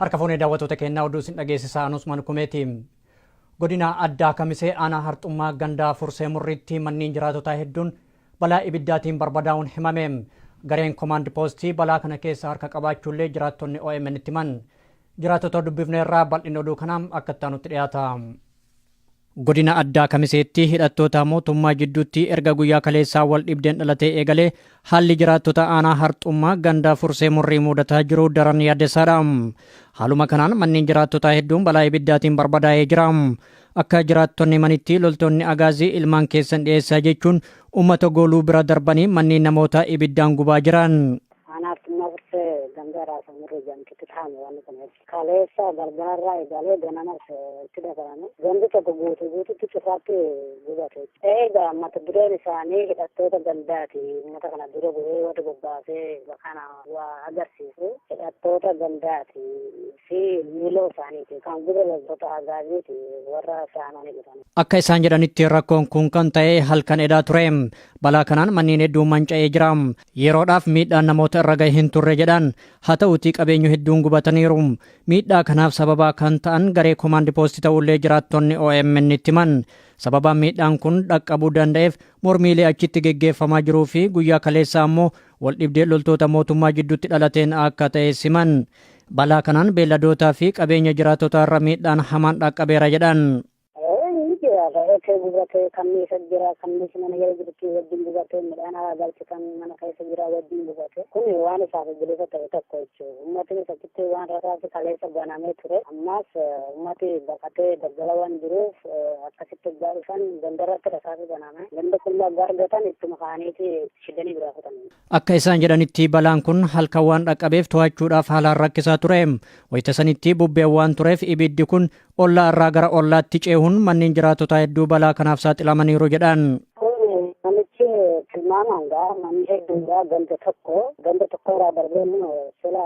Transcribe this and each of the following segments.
Harka fuunee daawwattoota keenyaa, oduu isin dhageessisaa Anusman Kumeeti. Godina Addaa Kamisee, aanaa Harxummaa, gandaa Fursee Murriitti manneen jiraatotaa hedduun balaa ibiddaatiin barbadaa'uun himame. Gareen komaand poostii balaa kana keessa harka qabaachuullee jiraattonni OMN itti himan. Jiraattota dubbifne irraa bal'inni oduu kanaa akka itti aanutti dhiyaata. Godina Addaa Kamiseetti hidhattoota mootummaa jidduutti erga guyyaa kaleessaa wal dhibdeen dhalatee eegalee haalli jiraattota aanaa Harxummaa ganda Fursee Murrii mudataa jiru daran yaaddessaadha. Haaluma kanaan manneen jiraattotaa hedduun balaa ibiddaatiin barbadaa'ee jira. Akka jiraattonni himanitti, loltoonni Agaazii ilmaan keessan dhiyeessaa jechuun uummata gooluu bira darbanii manneen namootaa ibiddaan gubaa jiran. Aanaa Harxummaa Fursee, ganda Raasa Murrii jedhamtutti taa'ame wanni kun. Kaleessa galgalarraa eegalee ganamas itti dabalame. Gandi tokko guutuu guututti cufaatti gubate. Egaa mata dureen isaanii hidhattoota gandaati. Uummata kana dura bu'ee warri bobbaasee kana waa agarsiisu hidhattoota gandaati fi miiloo isaaniiti. Kan gube loltoota Agaaziiti, warra saamanii dhufan. Akka isaan jedhanitti, rakkoon kun kan ta'e halkan edaa ture. Balaa kanaan manneen hedduun manca'ee jira. Yeroodhaaf miidhaan namoota irra gahe hin turre jedhan. Haa ta'uutii qabeenyu hedduun gubataniiru. Miidhaa kanaaf sababaa kan ta'an garee komaandi poostii ta'ullee jiraattonni OMN itti himan. Sababaan miidhaan kun dhaqqabuu danda'eef mormiilee achitti geggeeffamaa jiruu fi guyyaa kaleessaa ammoo wal dhibdee loltoota mootummaa jidduutti dhalateen akka ta'e siman. Balaa kanaan beelladootaa fi qabeenya jiraattotaa irra miidhaan hamaan dhaqqabeera jedhan. Inni jira, re'ee gubate, kanniisa jira, kanniisi mana jala jirti wajjin gubate, midhaan alaa galchitan mana keessa jira wajjin gubate. Kun waan isaaf bilisa ta'e tokko jechuudha. Uummatni achitti waan rasaasi kaleessa banamee ture. Ammas uummati baqatee daggala waan jiruuf akkasitti hoggaa dhufan gandarratti rasaasi baname. Ganda qullaa hoggaa argatan ittuma ka'aniiti shidanii biraa kutan. Akka isaan jedhanitti, balaan kun halkan waan dhaqqabeef to'achuudhaaf haalaan rakkisaa ture. Wayita sanitti bubbeen waan tureef ibiddi kun ollaa irraa gara ollaatti ceehuun manneen jiraattotaa hedduu balaa kanaaf saaxilamaniiru jedhan. Kun namichi tilmaamaan gaa manni hedduudha. Ganda tokko, ganda tokko irraa darbee immoo sila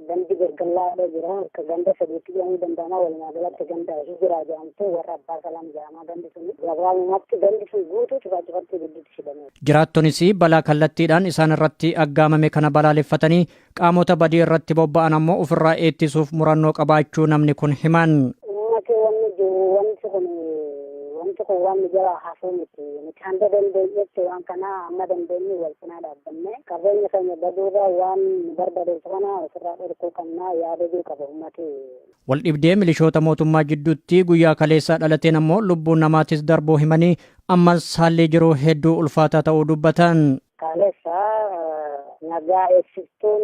gandi gargallaadha jira, akka ganda sadiitti jedhamuu danda'ama. Walumaa galatti ganda Hijiraa jedhamtu, warra Abbaa Salaam jedhama gandi sun. Gabaabumatti gandi sun guutuu cufaa cufatti ibidditti shidamee. Jiraattonis balaa kallattiidhaan isaan irratti aggaamame kana balaaleffatanii qaamota badii irratti bobba'an ammoo ofirraa ittisuuf murannoo qabaachuu namni kun himan. Uummati wanni jiru, wanti kun waan nu jalaa hafuu miti. Nuti hanga dandeenyetti waan kana amma dandeenyu wal cinaa dhaabbanne qabeenya keenya baduurraa waan nu barbadeessu kana ofirraa dhorkuu qabna yaada jiru qaba uummati. Waldhibdee milishoota mootummaa jidduutti guyyaa kaleessaa dhalateen ammoo lubbuun namaatis darbuu himanii, ammas haalli jiru hedduu ulfaataa ta'uu dubbatan. Kaleessa nagaa eegsistuun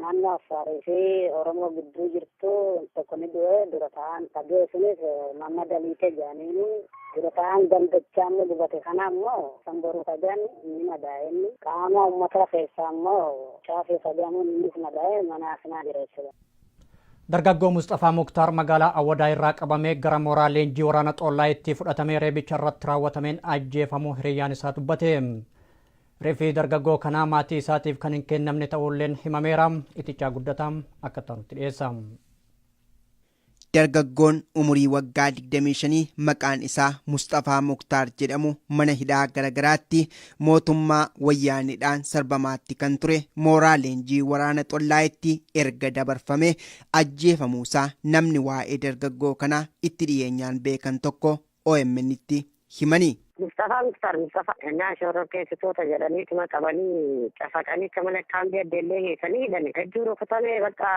naannoo Affaarii fi Oromoo gidduu jirtu tokko ni du'e. Dura ta'an dhagee sunis Mammad Aliitee jedhaniini. Dura ta'an gandachaa immoo gubate kana immoo Sanboruu Kajaan ni madaa'e. Inni qaama uummata keessaa immoo Shaafii Kajamuun innis madaa'e, mana hakimaa jira jechuudha. Dargaggoo Mustafaa Muktaar magaalaa Awwadaa irraa qabamee gara mooraa leenjii waraana Xollaayitti fudhatamee reebicha irratti raawwatameen ajjeefamuu hiriyyaan isaa dubbate. Reeffi dargaggoo kanaa maatii isaatiif kan hin kennamne ta'uulleen himameera. Itichaa Guddataa akka ta'utti dhiyeessa. Dargaggoon umurii waggaa 25 maqaan isaa Mustafaa Muktaar jedhamu mana hidhaa garagaraatti mootummaa Wayyaanidhaan sarbamaatti kan ture mooraa leenjii waraana Xollaayitti erga dabarfame ajjeefamuusaa namni waa'ee dargaggoo kanaa itti dhiyeenyaan beekan tokko OMN'tti himani. Mustafaa Muktaar Mustafaa ennaa shororkeessitoota jedhaniituma qabanii cafaqanii akka malee kaambii addeellee geessanii hidhani. Hedduu rukutamee bakka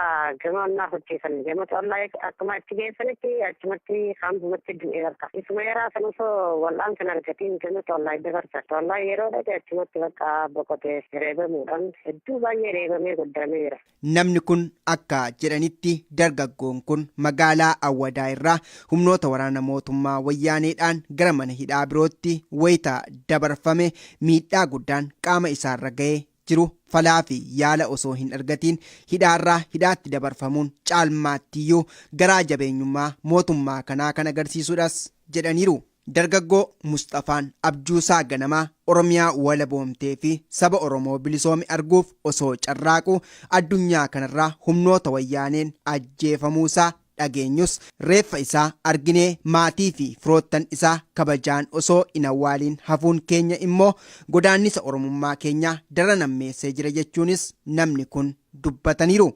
gama onnaa hojjeessan, gama Xollaa akkuma achi geessanitti achumatti kaambumatti du'e bakka. Isuma yaraa san osoo wal'aansa hin argatiin gama Xollaa dabarsan. Xollaa yeroo dhaqe achumatti bakka boqote, reebamuudhaan hedduu baay'ee reebamee goddaamee jira. Namni kun akka jedhanitti, dargaggoon kun magaalaa Awwadaa irraa humnoota waraana mootummaa Wayyaaneedhaan gara mana hidhaa birootti wayita dabarfame miidhaa guddaan qaama isaarra ga'ee jiru falaa fi yaala osoo hin argatiin hidhaarraa hidhaatti dabarfamuun caalmaattiyyuu garaa jabeenyummaa mootummaa kanaa kan agarsiisudhas jedhaniiru. Dargaggoo Musxafaan abjuusaa ganamaa Oromiyaa walaboomtee fi saba Oromoo bilisoome arguuf osoo carraaquu addunyaa kanarraa humnoota Wayyaaneen ajjeefamuusaa dhageenyus, reeffa isaa arginee maatii fi firoottan isaa kabajaan osoo hin awwaaliin hafuun keenya immoo godaannisa Oromummaa keenyaa daran hammeessee jira jechuunis namni kun dubbataniiru.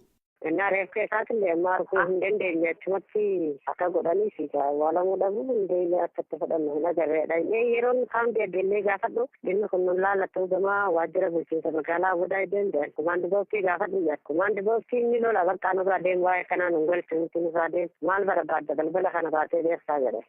Innaa reeffa isaatillee amma arguu hin dandeenye, achumatti akka godhanii fi awwaalamuu dhabuu hin beekne, akka itti fudhannu hin agarreedha. Yeroon kaan deebiillee gaafadhu, dhimmi kun nun laallattuu, gama waajjira bulchiinsa magaalaa Awwadaa deemte, kumaandi boostii gaafadhu jedha. Kumaandi boostii inni lola bakka nurraa deemu, waa'ee kanaa nun galchu, nuti nurraa deemu, maal barbaadda, balbala kana baatee deessaa jedhe.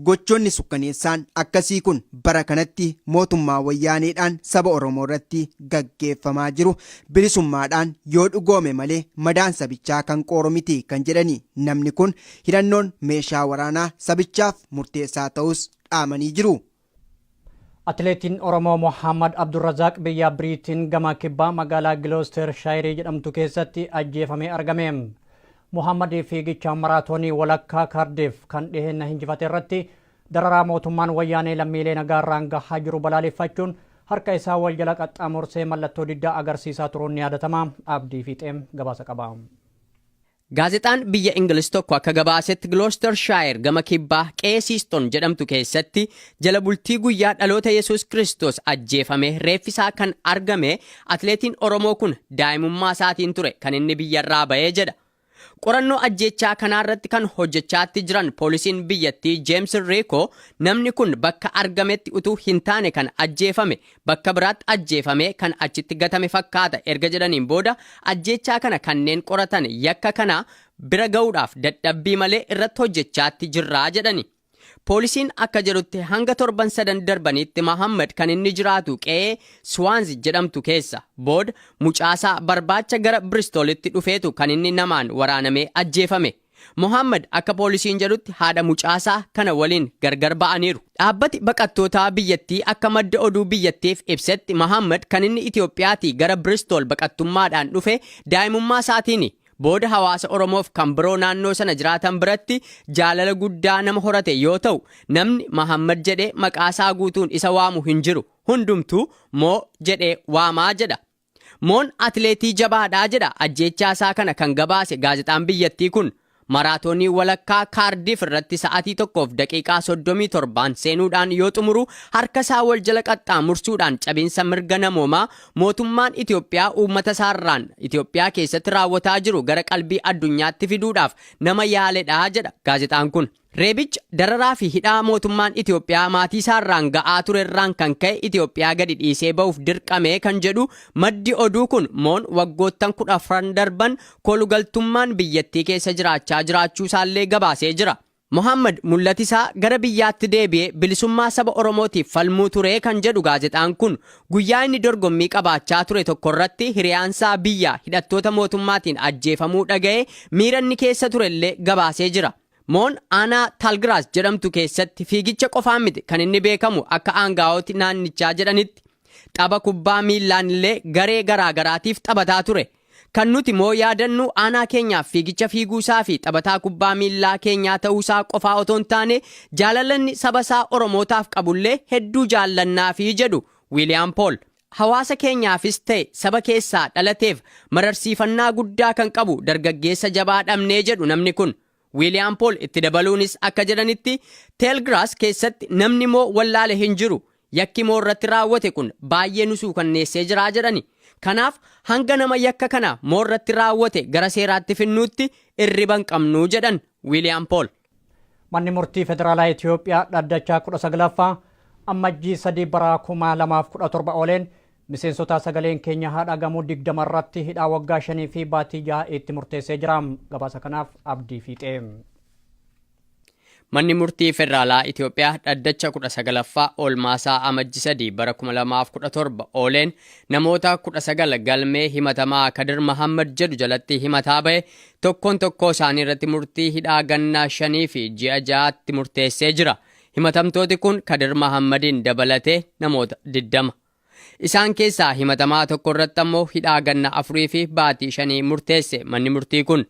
Gochoonni sukkaneessaan akkasii kun bara kanatti mootummaa Wayyaaneedhaan saba Oromoo irratti gaggeeffamaa jiru bilisummaadhaan yoo dhugoome malee madaan sabichaa kan qooru miti kan jedhani namni kun, hidhannoon meeshaa waraanaa sabichaaf murteessaa ta'us dhaamanii jiru. Atileetiin Oromoo Mohammad Abdurrazaaq biyya Biriitiin gama kibbaa magaalaa Gilooster Shaayirii jedhamtu keessatti ajjeefamee argame. Mohammad fiigicha maraatoonii walakkaa Kaardiif kan dhiheenya hinjifate irratti dararaa mootummaan Wayyaanee lammiilee nagaarraan gahaa jiru balaaleffachuun harka isaa wal jala qaxxaamursee mallattoo diddaa agarsiisaa turuun ni yaadatama. Abdii Fiixeem gabaasa qaba. Gaazexaan biyya Ingiliz tokko akka gabaasetti, Gloucestershire gama kibbaa qe'ee Siiston jedhamtu keessatti jala bultii guyyaa dhaloota Yesuus Kiristoos ajjeefame reeffisaa kan argame atileetiin Oromoo kun daa'imummaa isaatiin ture kan inni biyyarraa ba'ee jedha. Qorannoo ajjeechaa kanaarratti kan hojjechaatti jiran poolisiin biyyattii Jeems Riiko, namni kun bakka argametti utuu hin taane kan ajjeefame, bakka biraatti ajjeefame kan achitti gatame fakkaata erga jedhaniin booda, ajjeechaa kana kanneen qoratan yakka kana bira ga'uudhaaf dadhabbii malee irratti hojjechaatti jirraa jedhani. Poolisiin akka jedhutti, hanga torban 3 darbanitti Mahammad kan inni jiraatu qe'ee Swaanzi jedhamtu keessa. Booda mucaasaa barbaacha gara Bristolitti dhufeetu kan inni namaan waraanamee ajjeefame. Mohammad akka poolisiin jedhutti haadha mucaasaa kana waliin gargar ba'aniiru. Dhaabbati baqattootaa biyyattii akka madda oduu biyyattiif ibsetti, Mohammad kan inni Itiyoophiyaatii gara Bristol baqattummaadhaan dhufe daa'imummaa isaatiini. Booda hawaasa Oromoof kan biroo naannoo sana jiraatan biratti jaalala guddaa nama horate yoo ta'u, namni Mahammad jedhee maqaa isaa guutuun isa waamu hin jiru. Hundumtuu Moo jedhee waamaa jedha. Moon atileetii jabaadhaa jedha ajjeechaa isaa kana kan gabaase gaazexaan biyyattii kun. Maraatoonii walakkaa Kaardiif irratti sa'aatii 1:37n seenuudhaan yoo xumuru harka isaa wal jala qaxxaamursuudhaan cabinsa mirga namoomaa mootummaan Itoophiyaa uummata isaarraan Itoophiyaa keessatti raawwataa jiru gara qalbii addunyaatti fiduudhaaf nama yaaledha jedha gaazexaan kun. Reebicha, dararaa fi hidhaa mootummaan Itoophiyaa maatii isaarraan ga'aa turerraan kan ka'e Itoophiyaa gadi dhiisee ba'uuf dirqame kan jedhu maddi oduu kun, Moon waggoottan 14 darban koolugaltummaan biyyattii keessa jiraachaa jiraachuu isaallee gabaasee jira. Mohammad mul'atisaa gara biyyaatti deebi'ee bilisummaa saba Oromootiif falmuu ture kan jedhu gaazexaan kun, guyyaa inni dorgommii qabaachaa ture tokkorratti hiriyaansaa biyya hidhattoota mootummaatiin ajjeefamuu dhaga'ee miira inni keessa turellee gabaasee jira. Moon aanaa Taalgiraas jedhamtu keessatti fiigicha qofaan miti kan inni beekamu. Akka aangaa'ooti naannichaa jedhanitti, tapha kubbaa miillaan illee garee garaa garaatiif taphataa ture. Kan nuti moo yaadannu aanaa keenyaaf fiigicha fiiguusaa fi taphataa kubbaa miillaa keenyaa ta'uusaa qofaa otoo hin taane, jaalalanni saba isaa Oromootaaf qabullee hedduu jaallannaafi jedhu Wiiliyaam Pool. Hawaasa keenyaafis ta'e saba keessaa dhalateef mararsiifannaa guddaa kan qabu dargaggeessa jabaa dhabnee jedhu namni kun. Wiiliyaam Pool itti dabaluunis akka jedhanitti, Teelgiraas keessatti namni Moo wallaale hin jiru. Yakki Moo irratti raawwate kun baay'ee nu suukanneessee jiraa jedhani. Kanaaf hanga nama yakka kana Moo irratti raawwate gara seeraatti finnuutti irriba hin qabnu jedhan Wiiliyaam Pool. Manni murtii federaalaa Itoophiyaa dhaddachaa 19ffaa Ammajjii 3 bara 2017 ooleen miseensota Sagaleen Keenya Haa Dhagamu 20 irratti hidhaa waggaa 5 fi baatii 6 itti murteessee jira. Gabaasa kanaaf Abdii Fiixee. Manni murtii federaalaa Itoophiyaa dhaddacha 19ffaa oolmaasaa Amajji 3 bara 2017 ooleen namoota 19 galmee himatamaa Kadir Mahammad jedhu jalatti himataa bahe tokkoon tokkoo isaanii irratti murtii hidhaa gannaa 5 fi ji'a 6tti murteessee jira. Himatamtooti kun Kadir Mahammadiin dabalatee namoota 20. Isaan keessaa himatamaa tokko irratti ammoo hidhaa ganna 4 fi baatii 5 murteesse manni murtii kun.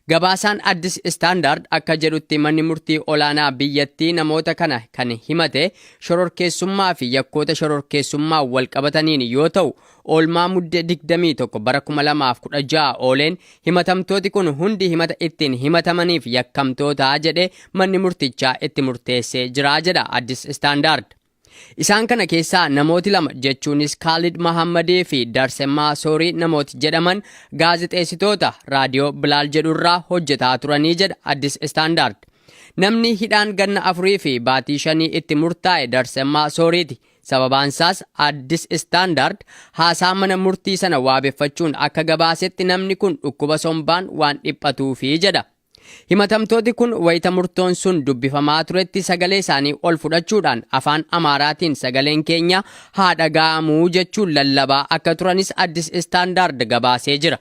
Gabaasaan Addis Standard akka jedhutti, manni murtii olaanaa biyyattii namoota kana kan himate shororkeessummaa fi yakkoota shororkeessummaa wal qabataniin yoo ta'u, oolmaa Mudde 21 bara 2016 ooleen himatamtooti kun hundi himata ittiin himatamaniif yakkamtoota jedhee manni murtichaa itti murteessee jira jedha Addis Standard. Isaan kana keessaa namooti lama jechuunis Kaalid Mahammadii fi Darsemmaa Soorii namooti jedhaman gaazexeessitoota raadiyoo Bilaal jedhurraa hojjetaa turanii jedha Addis Standard. Namni hidhaan ganna 4 fi baatii 5 itti murtaa'e Darsemmaa Sooriiti. Sababaansaas Addis Standard haasaa mana murtii sana waabeffachuun akka gabaasetti namni kun dhukkuba sombaan waan dhiphatuufi jedha. Himatamtooti kun wayita murtoon sun dubbifamaa turetti sagalee isaanii ol fudhachuudhaan afaan Amaaraatiin sagaleen keenya haa dhaga'amuu jechuun lallabaa akka turanis Addis Standard gabaasee jira.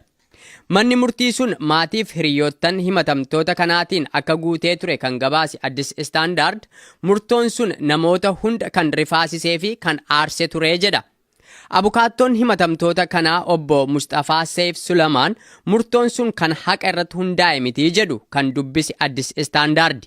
Manni murtii sun maatiif hiriyoottan himatamtoota kanaatiin akka guutee ture kan gabaase Addis Standard, murtoon sun namoota hunda kan rifaasisee fi kan aarse ture jedha. Abukaattoon himatamtoota kanaa obbo Musxafaa Seif Sulamaan murtoon sun kan haqa irratti hundaa'e miti jedhu kan dubbise Addis Standard.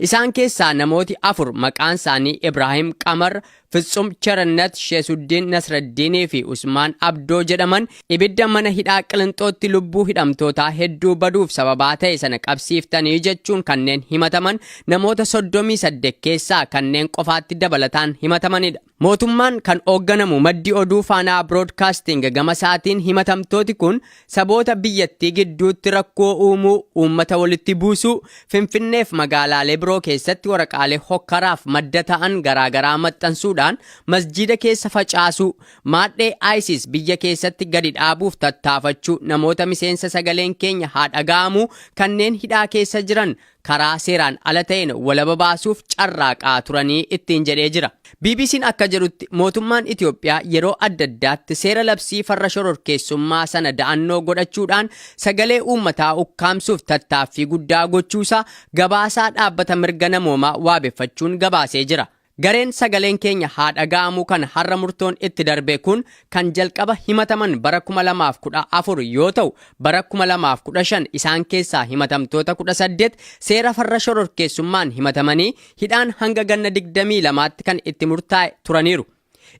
Isaan keessaa namooti 4 maqaan isaanii Ibraahim Qamar, Fitsum Chernet, Sheesuddiin Nasraddiinii fi Usmaan Abdoo jedhaman ibidda mana hidhaa Qilinxootti lubbuu hidhamtootaa hedduu baduuf sababaa ta'e sana qabsiiftanii jechuun kanneen himataman namoota 38 keessaa kanneen qofaatti dabalataan himatamanidha. Mootummaan kan oogganamu maddi oduu Faanaa Broadcasting gama isaatiin himatamtooti kun saboota biyyattii gidduutti rakkoo uumuu, uummata walitti buusuu, Finfinneef magaalaalee biroo keessatti waraqaalee hokkaraaf madda ta'an garaagaraa maxxansuudhaan masjiida keessa facaasuu, maadhee ISIS biyya keessatti gadi dhaabuuf tattaafachuu, namoota miseensa sagaleen keenya haa dhaga'amuu kanneen hidhaa keessa jiran karaa seeraan ala ta'een walaba baasuuf carraaqaa turanii ittiin jedhee jira. BBC'n akka jedhutti mootummaan Itoophiyaa yeroo adda addaatti seera labsii farra shororkeessummaa sana da'annoo godhachuudhaan sagalee uummataa ukkaamsuuf tattaaffii guddaa gochuusaa gabaasaa dhaabbata mirga namoomaa waabeffachuun gabaasee jira. Gareen sagaleen keenya haa dhaga'amuu kan har'a murtoon itti darbe kun kan jalqaba himataman bara 2014 yoo ta'u bara 2015 isaan keessaa himatamtoota 18 seera farra shororkeessummaan himatamanii hidhaan hanga ganna 22tti kan itti murtaa'e turaniiru.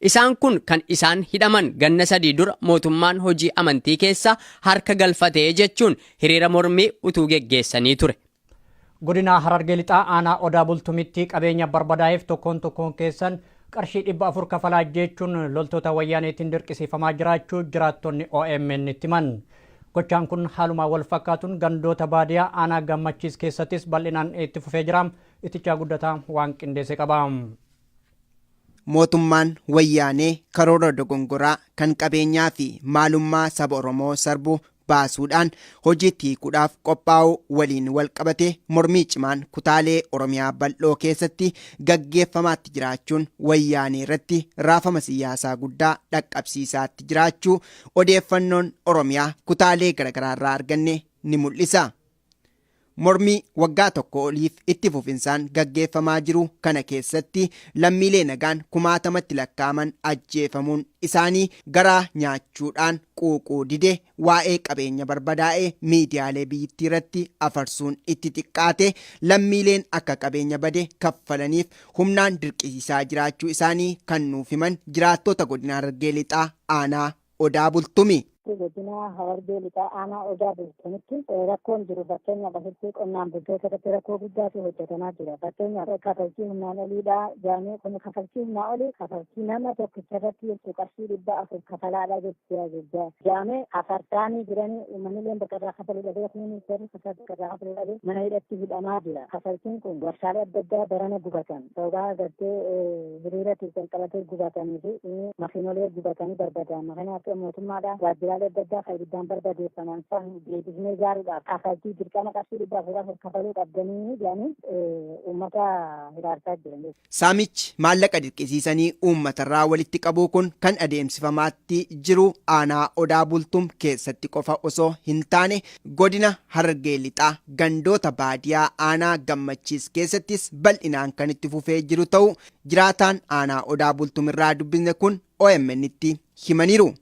Isaan kun kan isaan hidhaman ganna 3 dura mootummaan hojii amantii keessa harka galfatee jechuun hiriira mormii utuu geggeessanii ture. Godina Harargee Lixaa aanaa Odaa Bultumitti qabeenya barbadaa'eef tokkoon tokkoon keessan qarshii 400 kafalaa jechuun loltoota wayyaaneetiin dirqisiifamaa jiraachuu jiraattonni OMN itti himan. Gochaan kun haaluma wal fakkaatuun gandoota baadiyaa aanaa Gammachiis keessattis bal'inaan itti fufee jira. Itichaa Guddataa waan qindeesse qaba. Mootummaan Wayyaanee karoora dogongoraa kan qabeenyaa fi maalummaa saba Oromoo sarbu baasuudhaan hojiitti hiikuudhaaf qophaa'uu waliin wal qabatee mormii cimaan kutaalee Oromiyaa bal'oo keessatti gaggeeffamaatti jiraachuun Wayyaanee irratti raafama siyyaasaa guddaa dhaqqabsiisaatti jiraachuu odeeffannoon Oromiyaa kutaalee garagaraarraa arganne ni mul'isa. Mormii waggaa tokko oliif itti fufinsaan gaggeeffamaa jiru kana keessatti lammiilee nagaan kumaatamatti lakkaa'aman ajjeefamuun isaanii garaa nyaachuudhaan quuquu dide waa'ee qabeenya barbadaa'ee miidiyaalee biyyittii irratti afarsuun itti xiqqaate lammiileen akka qabeenya bade kaffalaniif humnaan dirqisiisaa jiraachuu isaanii kan nuuf himan jiraattoota godina Harargee Lixaa aanaa Odaa Bultumi. Godina Harargee Lixaa aanaa Odaa Bultumitti rakkoon jiru fakkeenyaaf asitti qonnaan bultoota irratti rakkoo guddaatu hojjetamaa jira. Fakkeenyaaf kafaltii humnaan oliidha jaamee kun kafaltii humnaa olii kafaltii nama tokkicha irratti jechuun qarshii 400 kafalaadha jechuudha. Jaamee afarsaanii jiranii uummanni illee bakka irraa kafaluu dhabee kunis garuu bakka irraa kafaluu dhabee mana hidhatti hidhamaa jira. Kafaltiin kun warshaalee adda addaa barana gubatan sababa gartee hiriiratiif kan qabatee gubatanii fi makiinolee gubatanii barbadaa'an makiinaa mootummaadha waajjiraalee adda addaa kan ibiddaan barbadeeffaman san deebisnee ijaaruudhaaf kafaltii dirqama qarshii 400 kafaluu qabdanii jedhanii uummata hiraarsaa jiran. Saamichi maallaqa dirqisiisanii uummatarraa walitti qabuu kun kan adeemsifamaatti jiru aanaa Odaa Bultum keessatti qofa osoo hin taane godina Harargee Lixaa gandoota baadiyaa aanaa Gammachiis keessattis bal'inaan kan itti fufee jiru ta'uu jiraataan aanaa Odaa Bultum irraa dubbisne kun OMN'tti himaniiru.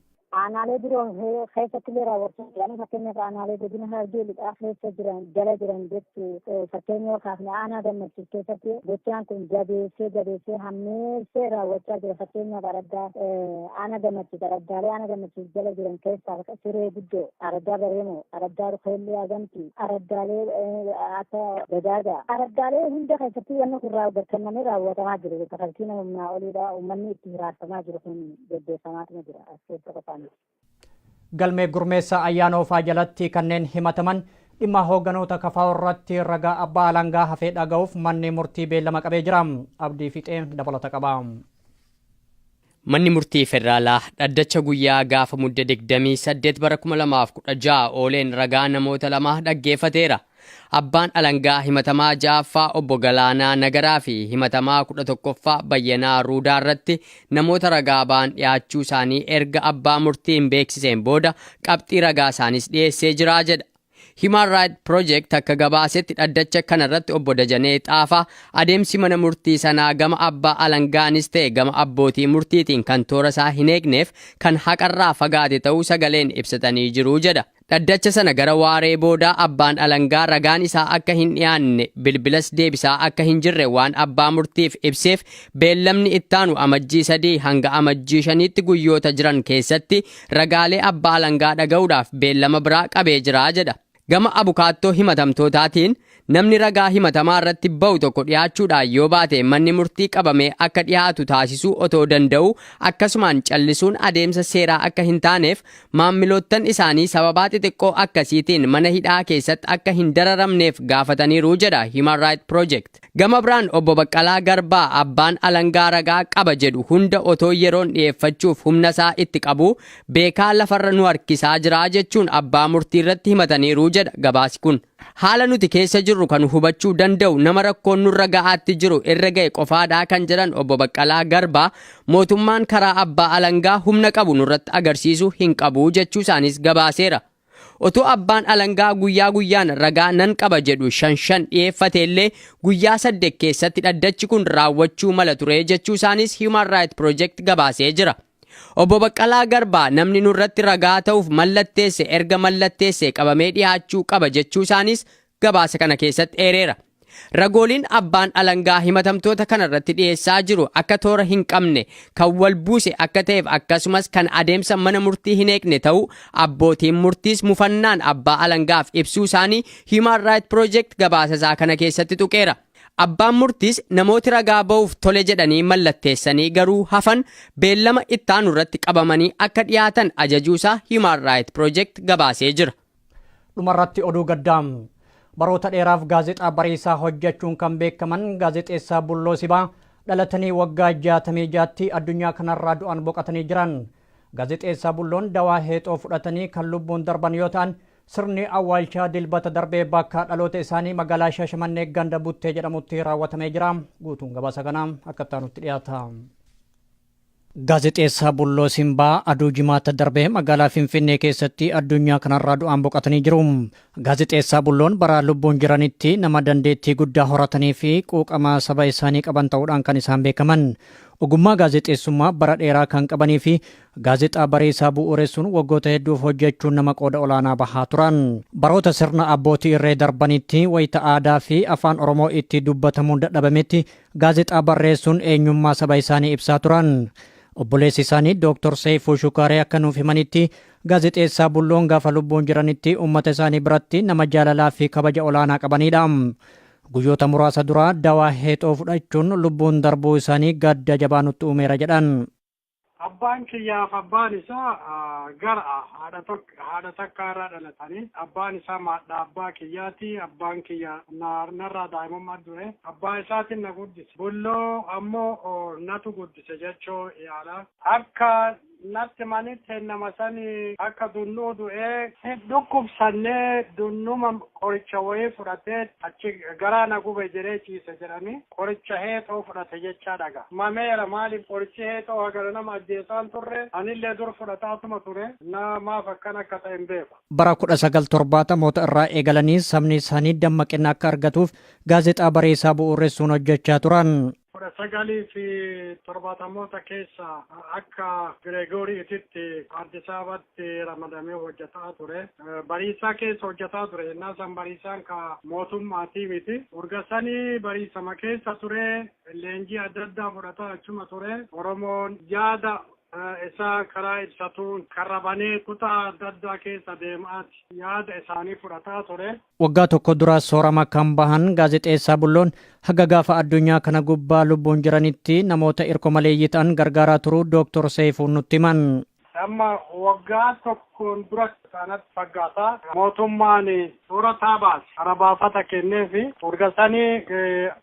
Aanaalee biroo keessatti illee raawwachaa jiranii, fakkeenyaaf aanaalee godina Harargee Lixaa keessa jiran jala jiran jechuu, fakkeenya yoo kaafne aanaa Gammachiis keessatti gochaan kun jabeessee jabeessee hammeessee raawwachaa jira. Fakkeenyaaf araddaa aanaa Gammachiis, araddaalee aanaa Gammachiis jala jiran keessaa Siree Guddoo, araddaa Bareemoo, araddaa Rukeellee Agamtii, araddaalee akka Dagaagaa, araddaalee hunda keessatti wanni kun kennamee raawwatamaa jiru. Kafaltiin humnaa oliidha. Uummanni itti hiraarfamaa jiru kun geggeeffamaatuma jira as keessa qofaan. Galmee Gurmeessaa Ayyaanoofaa jalatti kanneen himataman dhimma hoogganoota KFO irratti ragaa abbaa alangaa hafee dhaga'uuf manni murtii beellama qabee jira. Abdii Fixee dabalata qaba. Manni murtii federaalaa dhaddacha guyyaa gaafa Mudde 28 bara 2016 ooleen ragaa namoota lama dhaggeeffateera. Abbaan alangaa himatamaa ja'affaa obbo Galaanaa Nagaraa fi himatamaa 11ffaa Bayyanaa Ruudaa irratti namoota ragaa ba'an dhiyaachuu isaanii erga abbaa murtiin beeksiseen booda qabxii ragaa isaanis dhiyeessee jira jedha. Human Rights Project akka gabaasetti, dhaddacha kanarratti obbo Dajanee Xaafaa adeemsi mana murtii sanaa gama abbaa alangaanis ta'e gama abbootii murtiitiin kan toora isaa hin eegneef kan haqarraa fagaate ta'uu sagaleen ibsatanii jiru jedha. Dhaddacha sana gara waaree boodaa abbaan alangaa ragaan isaa akka hin dhiyaanne, bilbilas deebisaa akka hin jirre waan abbaa murtiif ibseef, beellamni ittaanu Amajjii 3 hanga Amajjii 5tti guyyoota jiran keessatti ragaalee abbaa alangaa dhaga'uudhaaf beellama biraa qabee jira jedha. Gama abukaattoo himatamtootaatiin namni ragaa himatamaa irratti ba'u tokko dhiyaachuudhaan yoo baate, manni murtii qabamee akka dhiyaatu taasisuu otoo danda'u akkasumaan callisuun adeemsa seeraa akka hin taaneef, maammiloottan isaanii sababaa xixiqqoo akkasiitiin mana hidhaa keessatti akka hin dararamneef gaafataniiru jedha Human Rights Project. Gama biraan obbo Baqqalaa Garbaa abbaan alangaa ragaa qaba jedhu hunda otoo yeroon dhiyeeffachuuf humna isaa itti qabu beekaa lafarra nu harkisaa jira jechuun abbaa murtii irratti himataniiru jedha gabaasi kun. Haala nuti keessa jirru kan hubachuu danda'u nama rakkoon nurra ga'aatti jiru irra ga'e qofaadhaa kan jedhan obbo Baqqalaa Garbaa, mootummaan karaa abbaa alangaa humna qabu nurratti agarsiisuu hin qabu jechuu isaanis gabaaseera. Otoo abbaan alangaa guyyaa guyyaan ragaa nan qaba jedhu shan shan dhiyeeffate illee guyyaa 8 keessatti dhaddachi kun raawwachuu mala ture jechuu isaanis Human Rights Project gabaasee jira. Obbo Baqqalaa Garbaa namni nurratti ragaa ta'uuf mallatteesse erga mallatteesse qabamee dhiyaachuu qaba jechuu isaanis gabaasa kana keessatti eereera. Ragooliin abbaan alangaa himatamtoota kanarratti dhiyeessaa jiru akka toora hin qabne, kan wal buuse akka ta'eef, akkasumas kan adeemsa mana murtii hin eegne ta'uu abbootiin murtiis mufannaan abbaa alangaaf ibsuu isaanii Human Rights Project gabaasa isaa kana keessatti tuqeera. Abbaan murtiis namooti ragaa ba'uuf tole jedhanii mallatteessanii garuu hafan beellama ittaanu irratti qabamanii akka dhiyaatan ajajuusaa Human Rights Project gabaasee jira. Dhumarratti oduu gaddaa. Baroota dheeraaf gaazexaa Bariisaa hojjechuun kan beekaman gaazexeessaa Bulloo Sibaa dhalatanii waggaa 66tti addunyaa kanarraa du'an boqotanii jiran. Gaazexeessaa Bulloon dawaa heexoo fudhatanii kan lubbuun darban yoo ta'an, sirni awwaalchaa Dilbata darbee bakka dhaloota isaanii magaalaa Shaashamannee ganda Buttee jedhamutti raawwatamee jira. Guutuun gabaasa kanaa akka itti dhiyaata. Gaazexeessaa Bulloo Simbaa aduu Jimaata darbee magaalaa Finfinnee keessatti addunyaa kanarraa du'aan boqotanii jiru. Gaazexeessaa Bulloon bara lubbuun jiranitti nama dandeettii guddaa horatanii fi quuqama saba isaanii qaban ta'uudhaan kan isaan beekaman. Ogummaa gaazexeessummaa bara dheeraa kan qabanii fi gaazexaa Bariisaa bu'uuressuun waggoota hedduuf hojjechuun nama qooda olaanaa bahaa turan. Baroota sirna abbootii irree darbanitti wayita aadaa fi afaan Oromoo itti dubbatamuun dadhabametti gaazexaa barreessuun eenyummaa saba isaanii ibsaa turan. Obboleessi isaanii Dooktor Seifuu Shukaaree akka nuuf himanitti, gaazexeessaa Bulloon gaafa lubbuun jiranitti uummata isaanii biratti nama jaalalaa fi kabaja olaanaa qabanidha. Guyyoota muraasa dura dawaa heexoo fudhachuun lubbuun darbuu isaanii gadda jabaa nutti uumeera jedhan. Abbaan kiyyaaf abbaan isaa gara haadha takka irraa dhalatanii. Abbaan isaa maadha abbaa kiyyaati. Abbaan kiyya narraa daa'imummaa dure. Abbaa isaatiin na guddise. Bulloo ammoo natu guddise jechuu yaala. Akka natti manitti nama sani akka dunnuu du'ee dhukkubsannee, dunnuma qoricha wayii fudhatee achi garaa na gube jedhee ciise jedhanii, qoricha heexoo fudhate jechaa dhaga. Mameera, maaliif qorichi heexoo hagana nama ajjeesaan turre? Anillee dur fudhataatuma ture, na maaf akkan akka ta'e hin beeku. Bara 1970moota irraa eegalanii sabni isaanii dammaqina akka argatuuf gaazexaa Bariisaa bu'uuressuun hojjechaa turan. 1970moota keessa akka Gireegooriititti Addis Ababatti ramadamee hojjetaa ture. Bariisaa keessa hojjetaa ture. Innaa san bariisaan ka mootummaatii miti. Urga sanii bariisama keessa ture. Leenjii adda addaa fudhataa achuma ture. Oromoon yaada isaa karaa ibsatuun karra banee kutaa adda addaa keessa deemaati yaada isaanii fudhataa ture. Waggaa tokko dura soorama kan bahan gaazexeessaa Bulloon haga gaafa addunyaa kana gubbaa lubbuun jiranitti namoota irko maleeyyii ta'an gargaaraa turuu Dooktor Seefuun nutti himan. Amma waggaa tokkoon dura kanatti fakkaata. Mootummaan soorataa baase kara baafata kenneefi urga sanii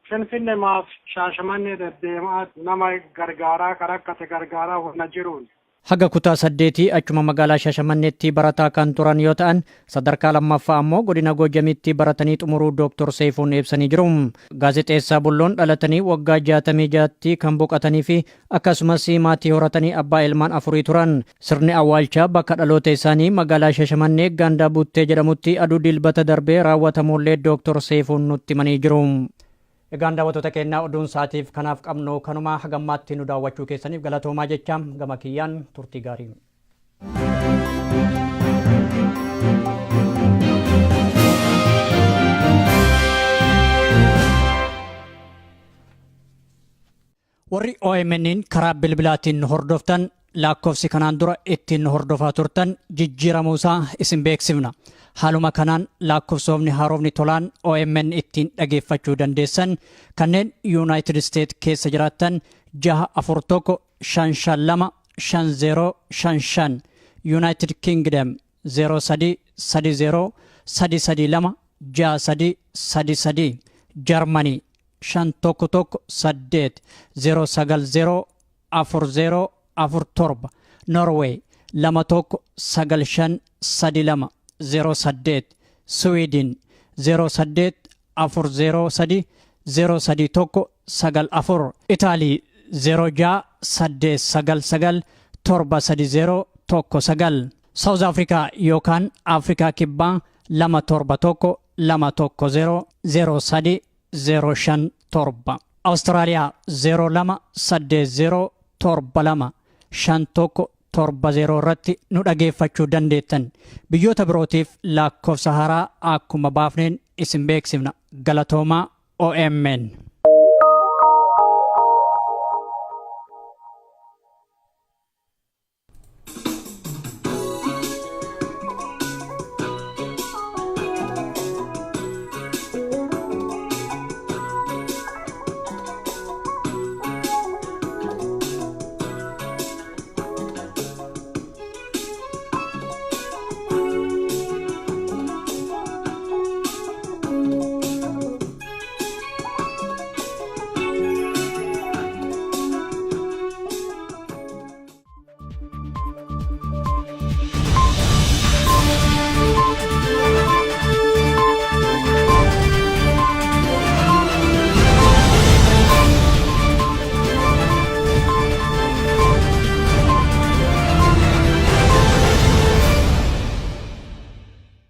Finfinnee maaf Shaashamannee deddeemaa nama gargaaraa kan rakkate gargaaraa wanna jiruun. Haga kutaa 8 achuma magaalaa Shaashamanneetti barataa kan turan yoo ta'an, sadarkaa lammaffaa ammoo godina Goojamitti baratanii xumuruu Dooktor Seefuun ibsanii jiru. Gaazexeessaa Bulloon dhalatanii waggaa 66tti kan boqotanii fi akkasumas maatii horatanii abbaa ilmaan afurii turan. Sirni awwaalchaa bakka dhaloota isaanii magaalaa Shaashamannee Gaandaa Buttee jedhamutti aduu Dilbata darbee raawwatamuullee Dooktor Seefuun nutti himanii jiru. Egaan daawwattoota keenyaa, oduun sa'aatiif kanaaf qabnu kanuma. Hagammaatti nu daawwachuu keessaniif galatoomaa jecha, gama kiyyaan turtii gaarii. Warri OMN'n karaa bilbilaatiin nu hordoftan, lakkoofsi kanaan dura ittiin nu hordofaa turtan jijjiiramuusaa isin beeksifna. Haaluma kanaan lakkoofsoofni haarofni tolaan OMN ittiin dhageeffachuu dandeessan, kanneen United States keessa jiraattan 641 552 5055, United Kingdom 03 30 332 6333, Germany 511 8 090 40 47, Norway 2 1 9 5 3 2 08, Sweden 08 4 0 3 0 3 1 9 4, Itaalii 06 8 9 9 7 3 0 1 9, South Africa yookaan Afrikaa Kibbaa 2 7 1 2 1 0 0 3 0 5 7, Awustiraaliyaa 02 8 0 7 2 5 1 7 0 irratti nu dhageeffachuu dandeettan. Biyyoota birootiif lakkoofsa haaraa akkuma baafneen isin beeksifna. Galatoomaa, OMN.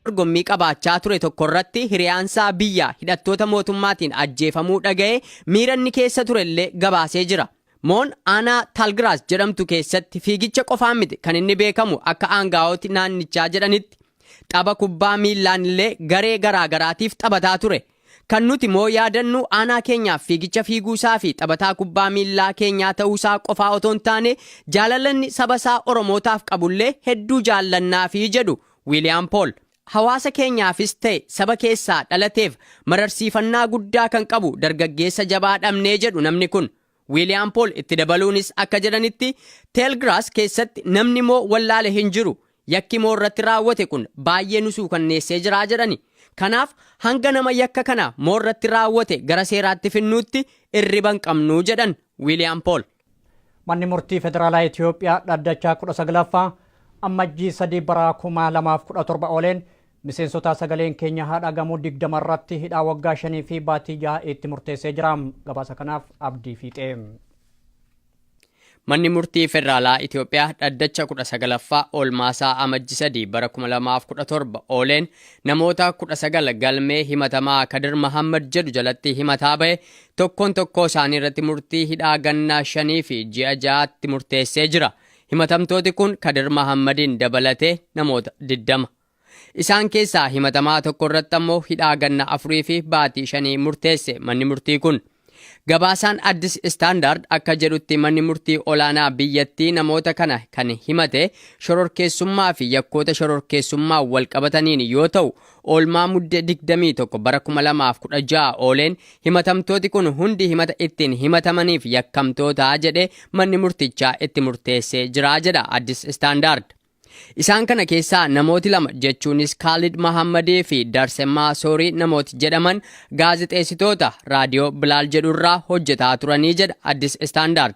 Dorgommii qabaachaa ture tokko irratti hiriyaansaa biyya hidhattoota mootummaatiin ajjeefamuu dhaga'e miira inni keessa turellee gabaasee jira. Moon aanaa Taalgiraas jedhamtu keessatti fiigicha qofaan miti kan inni beekamu. Akka aangaa'ooti naannichaa jedhanitti, tapha kubbaa miillaan illee garee garaa garaatiif taphataa ture. Kan nuti moo yaadannu aanaa keenyaaf fiigicha fiiguusaa fi taphataa kubbaa miillaa keenyaa ta'uusaa qofaa otoo hin taane, jaalalanni saba isaa Oromootaaf qabullee hedduu jaallannaafi jedhu Wiiliyaam Pool. Hawaasa keenyaafis ta'e saba keessaa dhalateef mararsiifannaa guddaa kan qabu dargaggeessa jabaa dhabnee jedhu namni kun. Wiiliyaam Pool itti dabaluunis akka jedhanitti, Teelgiraas keessatti namni moo wallaale hin jiru. Yakki moo irratti raawwate kun baay'ee nu suukanneessee jiraa jedhani. Kanaaf hanga nama yakka kana moo irratti raawwate gara seeraatti finnuutti irriba hin qabnu jedhan Wiiliyaam Pool. Manni murtii federaalaa Itoophiyaa dhaddachaa 19ffaa Ammajjii 3 bara 2017 ooleen miseensota sagaleen keenya haa dhagamu 20 irratti hidhaa waggaa 5 fi baatii 6 itti murteessee jira. Gabaasa kanaaf Abdii Fiixee. Manni Murtii Federaalaa Itoophiyaa dhaddacha 19ffaa oolmaasaa Amajji 3 bara 2017 ooleen namoota 19 galmee himatamaa Kadir Mahammad jedhu jalatti himataa ba'e tokkoon tokkoo isaanii irratti murtii hidhaa gannaa 5 fi ji'a 6tti murteessee jira. Himatamtooti kun Kadir Mahammadiin dabalatee namoota 20. Isaan keessaa himatamaa tokko irratti ammoo hidhaa ganna 4 fi baatii 5 murteesse manni murtii kun. Gabaasaan Addis Standard akka jedhutti manni murtii olaanaa biyyattii namoota kana kan himate shororkeessummaa fi yakkoota shororkeessummaa wal qabataniin yoo ta'u, oolmaa Mudde 21 bara 2016 ooleen himatamtooti kun hundi himata ittiin himatamaniif yakkamtoota jedhee manni murtichaa itti murteessee jira jedha Addis Standard. Isaan kana keessaa namooti lama jechuunis Kaalid Mahammadii fi Darsemmaa Soorii namooti jedhaman gaazexeessitoota raadiyoo Bilaal jedhurraa hojjetaa turanii jedha Addis Standard.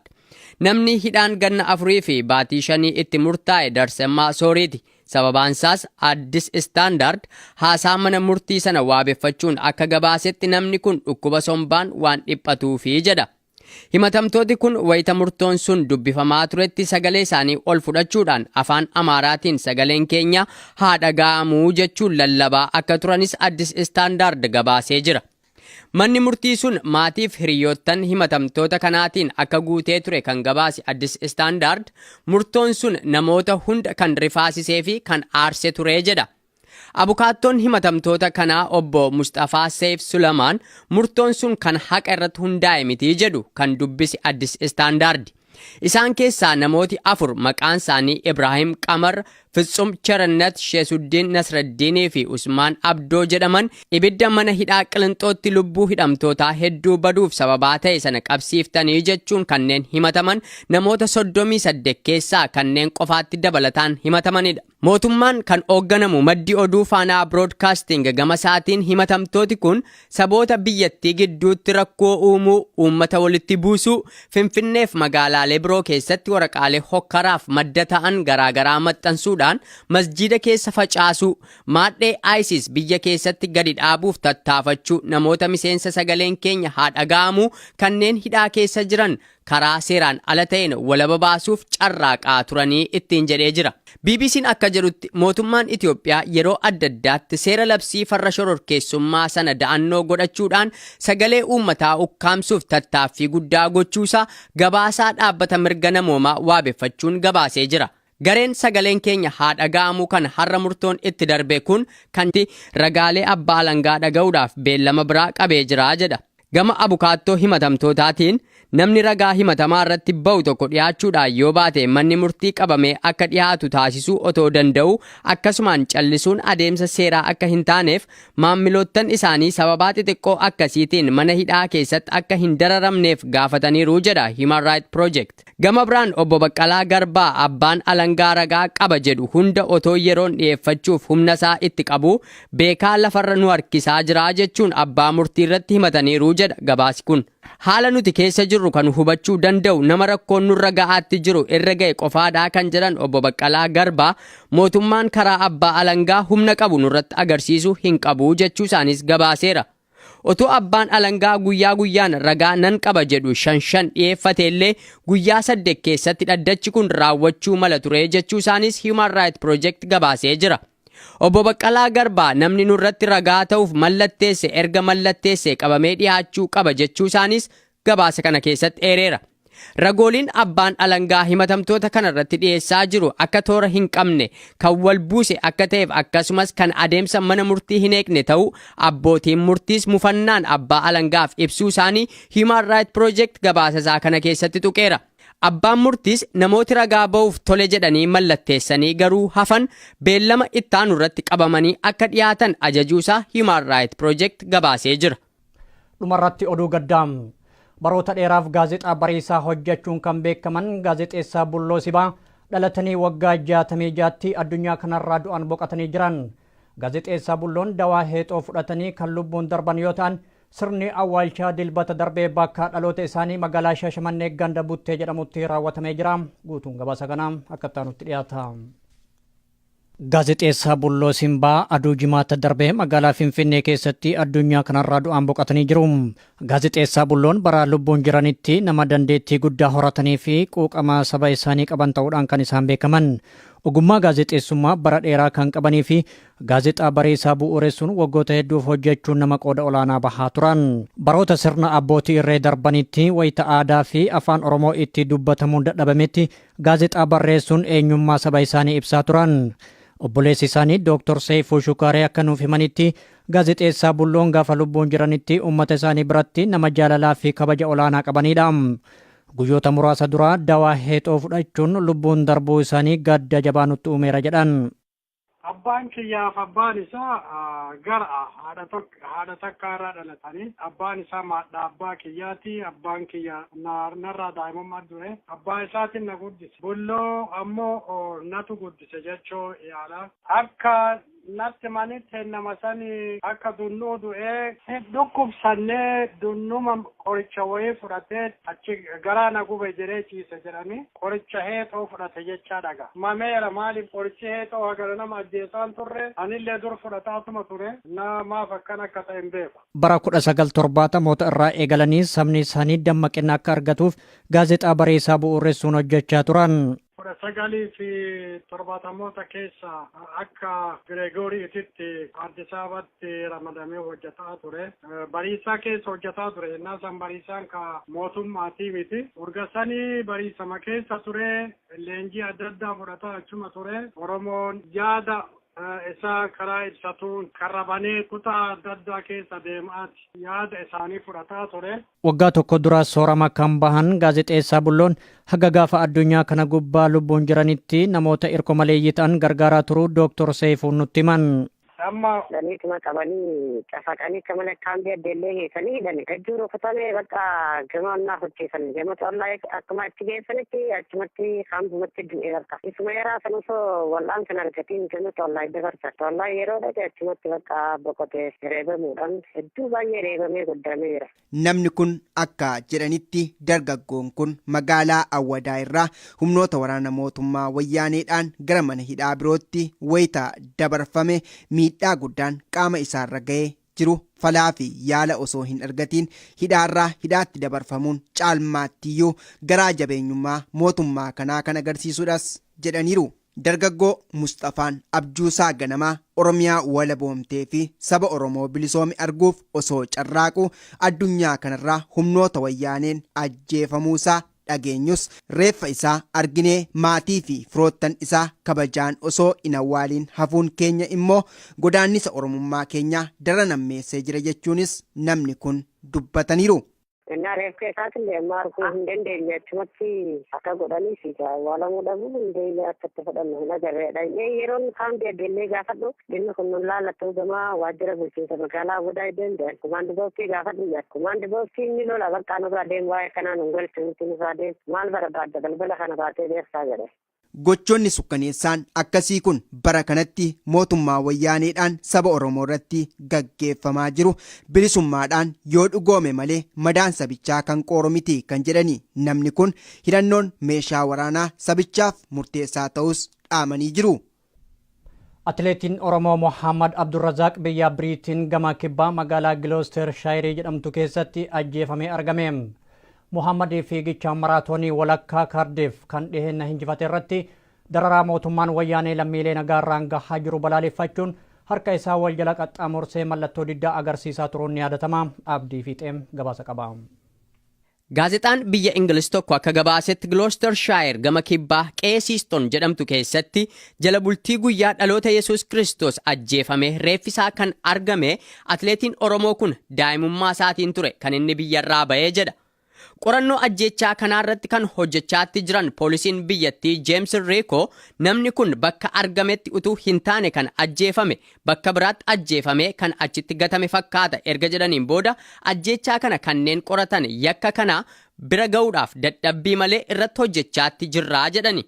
Namni hidhaan ganna 4 fi baatii 5 itti murtaa'e Darsemmaa Sooriiti. Sababaansaas Addis Standard haasaa mana murtii sana waabeffachuun akka gabaasetti namni kun dhukkuba sombaan waan dhiphatuufi jedha. Himatamtooti kun wayita murtoon sun dubbifamaa turetti sagalee isaanii ol fudhachuudhaan afaan Amaaraatiin sagaleen keenya haa dhaga'amuu jechuun lallabaa akka turanis Addis Standard gabaasee jira. Manni murtii sun maatiif hiriyoottan himatamtoota kanaatiin akka guutee ture kan gabaase Addis Standard, murtoon sun namoota hunda kan rifaasisee fi kan aarse ture jedha. Abukaattoon himatamtoota kanaa obbo Musxafaa Seif Sulamaan murtoon sun kan haqa irratti hundaa'e miti jedhu kan dubbise Addis Standard. Isaan keessaa namooti 4 maqaan isaanii Ibrahim Qamar, Fitsum Chernet, Sheesuddin Nasraddiinii fi Usmaan Abdoo jedhaman ibidda mana hidhaa Qilinxootti lubbuu hidhamtootaa hedduu baduuf sababaa ta'e sana qabsiiftanii jechuun kanneen himataman namoota 38 keessaa kanneen qofaatti dabalataan himatamanidha. Mootummaan kan hoogganamu maddi oduu Faanaa Broadcasting gama isaatiin himatamtooti kun saboota biyyattii gidduutti rakkoo uumuu, uummata walitti buusuu, Finfinneef magaalaalee biroo keessatti waraqaalee hokkaraaf madda ta'an garaagaraa maxxansuudhaan masjiida keessa facaasuu, maadhee ISIS biyya keessatti gadi dhaabuuf tattaafachuu, namoota miseensa sagaleen keenya haa dhaga'amuu kanneen hidhaa keessa jiran karaa seeraan ala ta'een walaba baasuuf carraaqaa turanii ittiin jedhee jira. BBC'n akka jedhutti mootummaan Itoophiyaa yeroo adda addaatti seera labsii farra shororkeessummaa sana da'annoo godhachuudhaan sagalee uummataa ukkaamsuuf tattaaffii guddaa gochuusaa gabaasaa dhaabbata mirga namoomaa waabeffachuun gabaasee jira. Gareen sagaleen keenya haa dhaga'amuu kan har'a murtoon itti darbe kun kan ragaalee abbaa alangaa dhaga'uudhaaf beellama biraa qabee jira jedha. Gama abukaattoo himatamtootaatiin namni ragaa himatamaa irratti ba'u tokko dhiyaachuudhaan yoo baate manni murtii qabamee akka dhiyaatu taasisuu otoo danda'u akkasumaan callisuun adeemsa seeraa akka hin taaneef maammiloottan isaanii sababaa xixiqqoo akkasiitiin mana hidhaa keessatti akka hin dararamneef gaafataniiru jedha Human Rights Project. Gama biraan obbo Baqqalaa Garbaa abbaan alangaa ragaa qaba jedhu hunda otoo yeroon dhiyeeffachuuf humna isaa itti qabu beekaa lafarra nu harkisaa jira jechuun abbaa murtii irratti himataniiru jedha gabaasi kun. Haala nuti keessa jirru kan hubachuu danda'u nama rakkoon nurra ga'aatti jiru irra ga'e qofaadhaa kan jedhan obbo Baqqalaa Garbaa mootummaan karaa abbaa alangaa humna qabu nurratti agarsiisuu hin qabu jechuu isaanis gabaaseera. Otoo abbaan alangaa guyyaa guyyaan ragaa nan qaba jedhu 5-5 dhiyeeffate illee guyyaa 8 keessatti dhaddachi kun raawwachuu mala ture jechuu isaanis Human Rights Project gabaasee jira. Obbo Baqqalaa Garbaa namni nurratti ragaa ta'uuf mallatteesse erga mallatteesse qabamee dhiyaachuu qaba jechuu isaanis gabaasa kana keessatti eereera. Ragooliin abbaan alangaa himatamtoota kanarratti dhiyeessaa jiru akka toora hin qabne kan wal buuse akka ta'eef akkasumas kan adeemsa mana murtii hin eegne ta'uu abbootiin murtiis mufannaan abbaa alangaaf ibsuu isaanii Human Rights Project gabaasa isaa kana keessatti tuqeera. Abbaan murtiis namooti ragaa ba'uuf tole jedhanii mallatteessanii garuu hafan beellama ittaanu irratti qabamanii akka dhiyaatan ajajuusaa Human Rights Project gabaasee jira. Dhumarratti oduu gaddaa. Baroota dheeraaf gaazexaa Bariisaa hojjechuun kan beekaman gaazexeessaa Bulloo Sibaa dhalatanii waggaa 66tti addunyaa kanarraa du'an boqotanii jiran. Gaazexeessaa Bulloon dawaa heexoo fudhatanii kan lubbuun darban yoo ta'an sirni awwaalchaa Dilbata darbee bakka dhaloota isaanii magaalaa Shaashamannee ganda Buttee jedhamutti raawwatamee jira. Guutuun gabaasa kanaa akka itti dhiyaata. Gaazexeessaa Bulloo Simbaa aduu Jimaata darbee magaalaa Finfinnee keessatti addunyaa kanarraa du'aan boqotanii jiru. Gaazexeessaa Bulloon bara lubbuun jiranitti nama dandeettii guddaa horatanii fi quuqama saba isaanii qaban ta'uudhaan kan isaan beekaman. Ogummaa gaazexeessummaa bara dheeraa kan qabanii fi gaazexaa Bariisaa bu'uuressuun waggoota hedduuf hojjechuun nama qooda olaanaa bahaa turan. Baroota sirna abbootii irree darbanitti wayita aadaa fi afaan Oromoo itti dubbatamuun dadhabametti gaazexaa barreessuun eenyummaa saba isaanii ibsaa turan. Obboleessi isaanii Dooktor Seeyfuu Shukaaree akka nuuf himanitti, gaazexeessaa Bulloon gaafa lubbuun jiranitti uummata isaanii biratti nama jaalalaa fi kabaja olaanaa qabanidha. Guyyoota muraasa dura dawaa heexoo fudhachuun lubbuun darbuu isaanii gadda jabaa nutti uumeera jedhan. Abbaan kiyyaaf abbaan isaa gara haadha tokko haadha takka irraa dhalatanii. Abbaan isaa maadha abbaa kiyyaati. Abbaan kiyya narraa daa'imummaa dure. Abbaa isaatiin na guddise. Bulloo ammoo natu guddise jechuu yaala. Akka natti manitti nama sani akka dunnuu du'ee dhukkubsannee, dunnuma qoricha wayii fudhatee achi garaa na gube jedhee ciise jedhanii, qoricha heexoo fudhate jechaa dhaga. Mameera maaliif qorichi heexoo hagana nama ajjeesaan turre? Anillee dur fudhataatuma ture, na maaf akkan akka ta'e hin beeku. Bara 1970moota irraa eegalanii sabni isaanii dammaqina akka argatuuf gaazexaa Bariisaa bu'uuressuun hojjechaa turan. 1970moota keessa akka Gireegooriititti Addis Ababatti ramadamee hojjetaa ture. Bariisaa keessa hojjetaa ture. Innaa san Bariisaan ka mootummaatii miti. Urga sanii Bariisama keessa ture. Leenjii adda addaa fudhataa achuma ture. Oromoon yaada isaa karaa ibsatuun karra banee kutaa adda addaa keessa deemaati yaada isaanii fudhataa ture. Waggaa tokko dura soorama kan bahan gaazexeessaa Bulloon haga gaafa addunyaa kana gubbaa lubbuun jiranitti namoota irko maleeyyii ta'an gargaaraa turuu Dooktor Seefuun nutti himan. Amma Dhaniituma qabanii cafaqanii akka mana kaambii addeellee geessanii hidhani. Hedduu rukutamee, bakka gama onnaa hojjetan gama xollaa akkuma achi geessanitti achumatti kaambumatti du'e bakka. Isuma yaraa san osoo wal'aan kan argatiin gama xollaa dabarsa. Xollaa yeroo dhaqe achumatti bakka boqote, reebamuudhaan hedduu baay'ee reebamee godhamee jira. Namni kun akka jedhanitti, dargaggoon kun magaalaa Awwadaa irraa humnoota waraana mootummaa Wayyaaneedhaan gara mana hidhaa birootti wayita dabarfame miidhaa guddaan qaama isaarra ga'ee jiru falaa fi yaala osoo hin argatiin hidhaarraa hidhaatti dabarfamuun caalmaattiyyuu garaa jabeenyummaa mootummaa kanaa kan agarsiisudhas jedhaniiru. Dargaggoo Musxafaan abjuusaa ganamaa Oromiyaa walaboomtee fi saba Oromoo bilisoome arguuf osoo carraaquu addunyaa kanarraa humnoota Wayyaaneen ajjeefamuusaa dhageenyus, reeffa isaa arginee maatii fi firoottan isaa kabajaan osoo hin awwaaliin hafuun keenya immoo godaannisa Oromummaa keenyaa daran hammeessee jira jechuunis namni kun dubbataniiru. Innaa reeffa isaatillee amma arguu hin dandeenye, achumatti akka godhanii fi awwaalamuu dhabuu hin beekne, akka itti fudhannu hin agarreedha. Yeroon kaambii addeellee gaafadhu, dhimmi kun nun laallattu, gama waajjira bulchiinsa magaalaa Awwadaa deemte, kumaandi boostii gaafadhu jedha. Kumaandi boostii inni lola bakka nurraa deemu, waa'ee kanaa nun galchu, nuti nurraa deemu, maal barbaadda balbala kana baatee deessaa jedhe. Gochoonni sukkaneessaan akkasii kun bara kanatti mootummaa Wayyaaneedhaan saba Oromoo irratti gaggeeffamaa jiru bilisummaadhaan yoo dhugoome malee madaan sabichaa kan qooru miti kan jedhani namni kun, hidhannoon meeshaa waraanaa sabichaaf murteessaa ta'us dhaamanii jiru. Atileetiin Oromoo Mohammad Abdurrazaaq biyya Biriitiin gama kibbaa magaalaa Gilooster Shaayirii jedhamtu keessatti ajjeefamee argame. Mohammad fiigicha maraatoonii walakkaa Kaardiif kan dhiheenya hinjifate irratti dararaa mootummaan Wayyaanee lammiilee nagaarraan gahaa jiru balaaleffachuun harka isaa wal jala qaxxaamursee mallattoo diddaa agarsiisaa turuun ni yaadatama. Abdii Fiixeem gabaasa qaba. Gaazexaan biyya Ingilis tokko akka gabaasetti, Gloucestershire gama kibbaa qe'ee Siiston jedhamtu keessatti jala bultii guyyaa dhaloota Yesuus Kiristoos ajjeefame reeffisaa kan argame atileetiin Oromoo kun daa'imummaa isaatiin ture kan inni biyyarraa ba'ee jedha. Qorannoo ajjeechaa kanaarratti kan hojjechaatti jiran poolisiin biyyattii Jeems Riikoo, namni kun bakka argametti utuu hin taane kan ajjeefame, bakka biraatti ajjeefame kan achitti gatame fakkaata erga jedhaniin booda, ajjeechaa kana kanneen qoratan yakka kana bira ga'uudhaaf dadhabbii malee irratti hojjechaatti jirraa jedhani.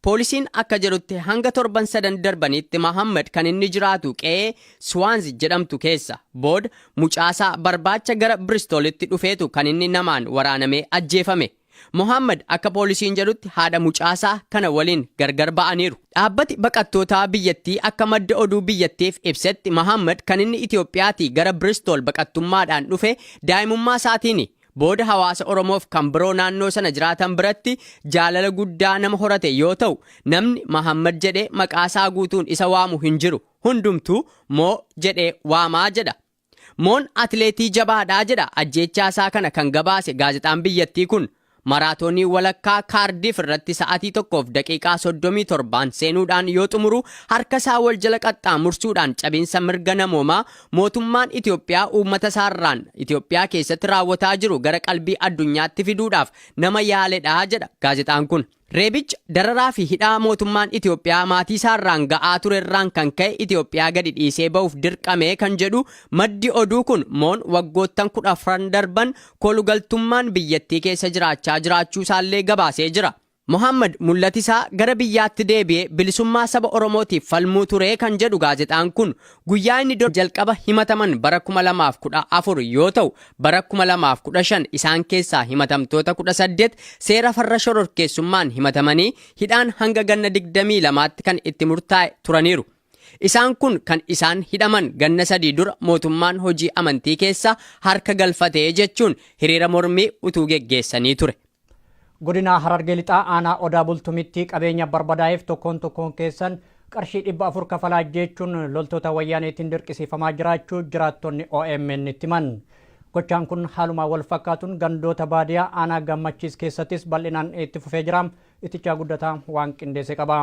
Poolisiin akka jedhutti, hanga torban 3 darbanitti Mahammad kan inni jiraatu qe'ee Swaanzi jedhamtu keessa. Booda mucaasaa barbaacha gara Bristolitti dhufeetu kan inni namaan waraanamee ajjeefame. Mohaammed akka poolisiin jedhutti haadha mucaasaa kana waliin gargar ba'aniiru. Dhaabbati baqattootaa biyyattii akka madda oduu biyyattiif ibsetti Mohaammed kan inni Itiyoophiyaatii gara Bristol baqattummaadhaan dhufe daa'imummaa isaatiini. Booda hawaasa Oromoof kan biroo naannoo sana jiraatan biratti jaalala guddaa nama horate yoo ta'u, namni Mohaammed jedhee maqaasaa guutuun isa waamu hin jiru. Hundumtuu Moo jedhee waamaa jedha. Moon atileetii jabaadha jedha ajjeechaa isaa kana kan gabaase gaazexaan biyyattii kun. Maraatoonii walakkaa Kaardiif irratti sa'atii 1:37n seenuudhaan yoo xumuru harka isaa wal jala qaxxaamursuudhaan cabinsa mirga namoomaa mootummaan Itoophiyaa uummata isaarraan Itoophiyaa keessatti raawwataa jiru gara qalbii addunyaatti fiduudhaaf nama yaaledha jedha gaazexaan kun. Reebicha, dararaa fi hidhaa mootummaan Itoophiyaa maatiisaarraan ga'aa turerraan kan ka'e Itoophiyaa gadi dhiisee ba'uuf dirqame kan jedhu maddi oduu kun Moon waggoottan 14 darban koolugaltummaan biyyattii keessa jiraachaa jiraachuusaallee gabaasee jira. Mohaammed mul'atisaa gara biyyaatti deebi'ee bilisummaa saba Oromootiif falmuu ture kan jedhu gaazexaan kun guyyaa inni jalqaba himataman bara 2014 yoo ta'u bara 2015 isaan keessaa himatamtoota 18 seera farra shororkeessummaan himatamanii hidhaan hanga ganna 22tti kan itti murtaa'e turaniiru. Isaan kun kan isaan hidhaman ganna 3 dura mootummaan hojii amantii keessa harka galfatee jechuun hiriira mormii utuu geggeessanii ture. Godina Harargee Lixaa aanaa Odaa Bultumitti qabeenya barbadaa'eef tokkoon tokkoon keessan qarshii 400 kafalaa jechuun loltoota wayyaaneetiin dirqisiifamaa jiraachuu jiraattonni OMN itti himan. Gochaan kun haaluma wal fakkaatuun gandoota baadiyaa aanaa Gammachiis keessattis bal'inaan itti fufee jira. Itichaa Guddataa waan qindeesse qaba.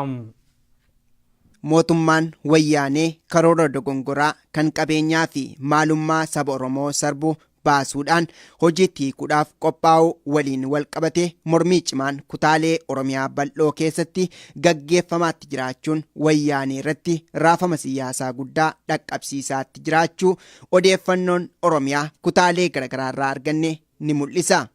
Mootummaan Wayyaanee karoora dogongoraa kan qabeenyaa fi maalummaa saba Oromoo sarbu baasuudhaan hojiitti hiikuudhaaf qophaa'uu waliin walqabatee mormii cimaan kutaalee Oromiyaa bal'oo keessatti gaggeeffamaatti jiraachuun Wayyaanee irratti raafama siyyaasaa guddaa dhaqqabsiisaatti jiraachuu odeeffannoon Oromiyaa kutaalee garagaraa irraa arganne ni mul'isa.